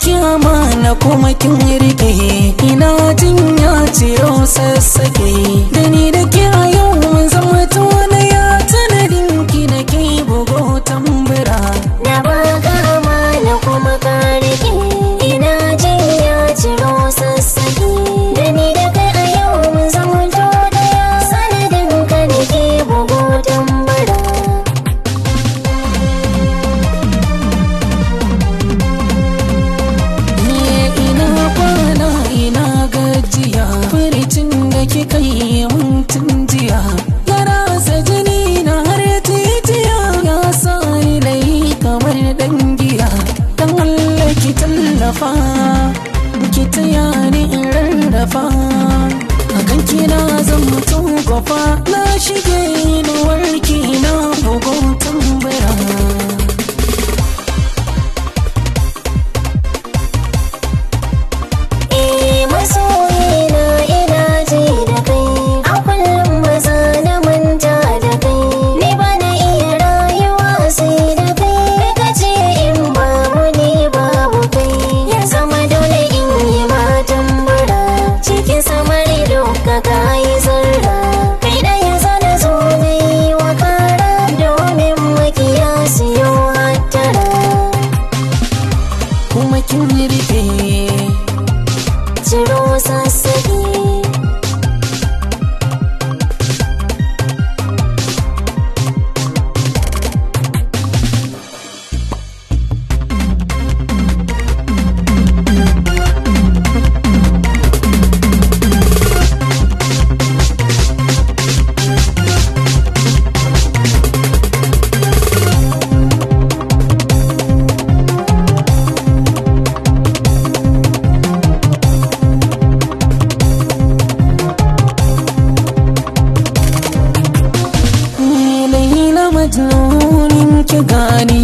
baki amana kuma kin rike. Ina jin ya ciro sassake, da ni da ke a yau mun zama tona ya tanadin ki nake bugo tambura. Na baka amana kuma ka rike, ina jin ya ciro sassake, da ni da kai a yau mun zama daya, sanadin ka nake bugo tambura. Ina kwana ina gajiya, furicin da kika yi mun tun jiya, ya rasa jini na har titiya, ya sa ni na yi kamar dan giya. Dan Allah ki tallafa, ki taya ni in rarrafa, akan kina zan mutum gwafa, na shige inuwarki na bugun tambura. Masoyina ina ji da kai, a kullum ba za na manta da kai, ni ba na iya rayuwa sai da kai, kai ka ce in babu ni babu kai, ya zama dole in yi ma tambura, cikin samari duka ka yi zarra, kai ɗaya zana zo na yi wa kara, domin makiya siyo hattara. Kuma kin rike ciro sassaƙi. Laila majnunin ki gani,